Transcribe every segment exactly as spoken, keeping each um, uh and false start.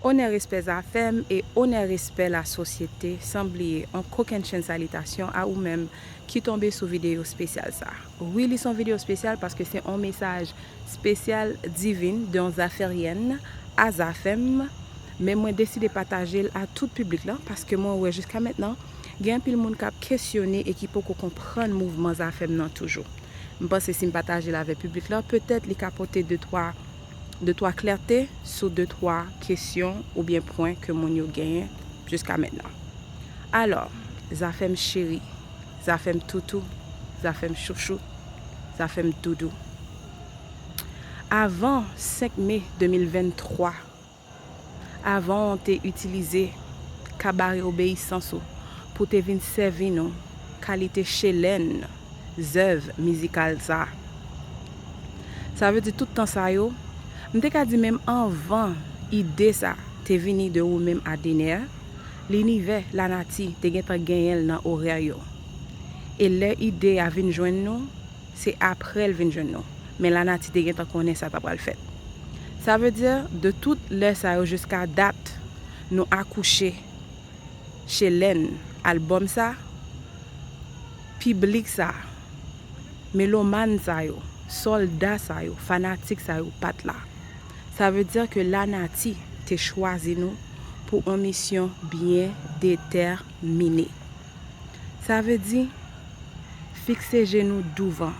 Onè, respè Zafèm e onè, respè lasosyete, san bliye on kokennchenn salitasyon a ou menm ki tonbe sou videyo espesyal sa. Wi, li se yon videyo espesyal paske se yon mesaj espesyal divin de yon Zafèryèn a Zafèm, men mwen deside pataje l a tout piblik lan paske mwen wè jiska mentnan gen anpil moun k ap kesyone e ki poko konprann mouvman Zafèm nan toujou. M panse si m pataje l avèk piblik lan, petèt li ka pote de twa de twa klète sou de twa kesyon oubyen pwen ke moun yo genyen jiska mentnan. Alò, Zafèm cheri, Zafèm toutou, Zafèm chouchou, Zafèm doudou. Avan senk me de mil venntwa, avan w te itilize kabare obeyisans ou pou te vin sèvi nou kalite chelèn zèv mizikal sa. Sa vle di tout tan sa yo, m te ka di menm anvan ide sa te vini de ou menm a Dener, linivè, lanati te gentan genyen l nan orè yo. E lè ide a vin jwenn nou, se apre l vin jwenn nou. Men lanati te gentan konnen sa ta pral fèt. Sa vle di, de tout lè sa yo jiska dat nou akouche chelèn albòm sa, piblik sa, melomàn sa yo, sòlda sa yo, fanatik sa yo pa t la. Sa vle di ke lanati te chwazi nou pou on misyon byen detèmine. Sa vle di, fikse je nou douvan.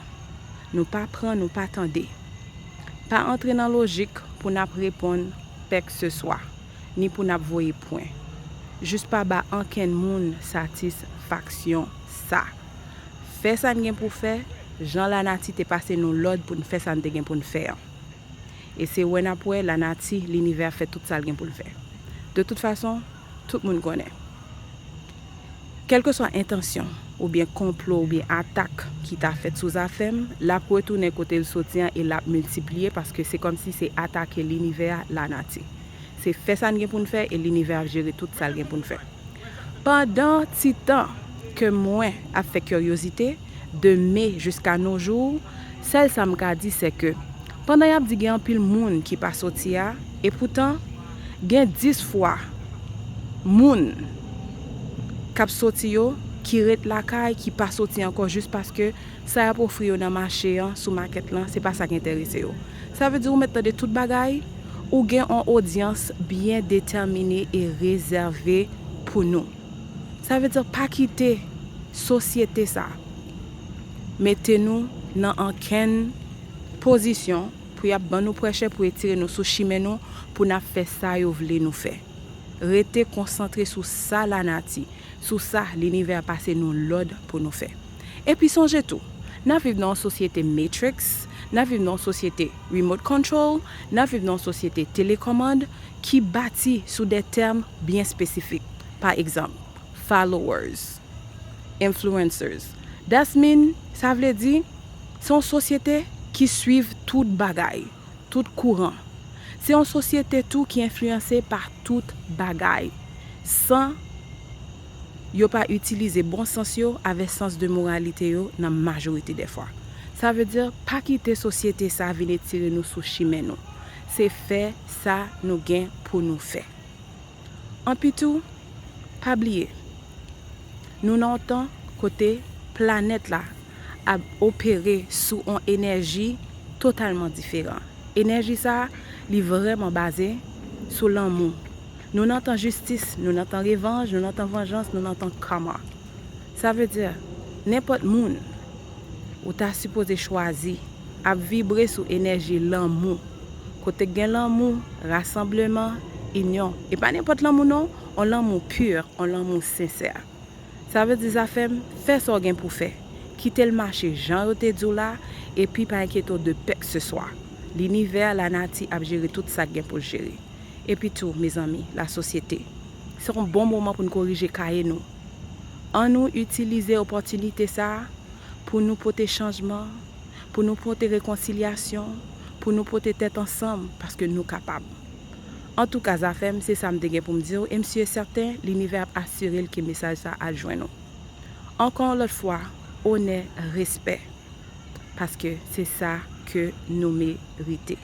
Nou pa pran, nou pa tande. Pa antre nan lojik pou n ap reponn pèkseswa, ni pou n ap voye pwen. Jis pa ba ankenn moun satisfaksyon sa. Fè sa n gen pou fè, jan lanati te pase nou lòd pou n fè sa n te gen pou n fè an. E se wè n ap wè lanati, linivè ap fè tout sa l gen pou l fè. De tout fason, tout moun konnen. Kèlkeswa entansyon, oubyen konplo, oubyen atak ki ta fèt sou Zafèm, l ap retounen kote l soti an e l ap miltipliye, paske se kòmsi se atake linivè a, lanati. Se fè sa n gen pou n fè e linivè ap jere tout sa l gen pou n fè. Pandan ti tan ke mwen ap fè kiryozite, de me jiska no jou, sèl sa m ka di se ke pandan y ap di gen anpil moun ki pa soti a, e poutan gen dis fwa moun k ap soti yo ki ret lakay, ki pa soti ankò jis paske sa y ap ofri yo nan mache an, sou makèt lan, se pa sa k enterese yo. Sa vle di ou mèt tande tout bagay, ou gen on odyans byen detèmine e rezève pou nou. Sa vle di pa kite sosyete sa mete nou nan ankenn pozisyon pou y ap ban nou prèchè, pou etire nou sou chimen nou, pou n ap fè sa yo vle nou fè. Rete konsantre sou sa lanati, sou sa linivè a pase nou lòd pou nou fè. Epi sonje tou, n ap viv nan yon sosyete Matrix, n ap viv nan yon sosyete remote control, n ap viv nan yon sosyete telekòmand ki bati sou de tèm byen espesifik. Pa egzanp, followers, influencers. That mean, sa vle di, se yon sosyete ki swiv tout bagay, tout kouran. Se yon sosyete tou ki enfliyanse pa tout bagay, san yo pa itilize bon sans yo avèk sans de moralite yo nan majorite dè fwa. Sa vle di, pa kite sosyete sa vin etire nou sou chimen nou. Se fè sa nou gen pou nou fè. Anpi tou, pa bliye, nou nan yon tan kote planèt la ap opere sou yon enèji totalman diferan. Enèji sa, li vrèman baze sou lanmou. Nou nan tan jistis, nou nan tan revanj, nou nan tan vanjans, nou nan tan karma. Sa vle di, nenpòt moun ou ta sipoze chwazi ap vibre sou enèji lanmou. Kote k gen lanmou, rasanbleman, inyon. E pa nenpòt lanmou non, on lanmou pur, on lanmou sensè. Sa vle di Zafèm, fè sa w gen pou fè. Kite l mache jan yo te di w la, epi pa enkyete w de pèkseswa. Linivè, lanati ap jere tout sa k gen pou l jere. Epi tou, mezanmi, lasosyete, se yon bon moman pou n korije kaye nou. Ann nou itilize opòtinite sa a pou nou pote chanjman, pou nou pote rekonsilyasyon, pou nou pote tèt ansanm, paske nou kapab. Antouka, Zafèm, se sa m te gen pou m di w, e m si e sèten, linivè ap asire l ke mesaj sa a al jwenn ou. Ankò yon lòt fwa, onè, respè, paske se sa ke nou merite.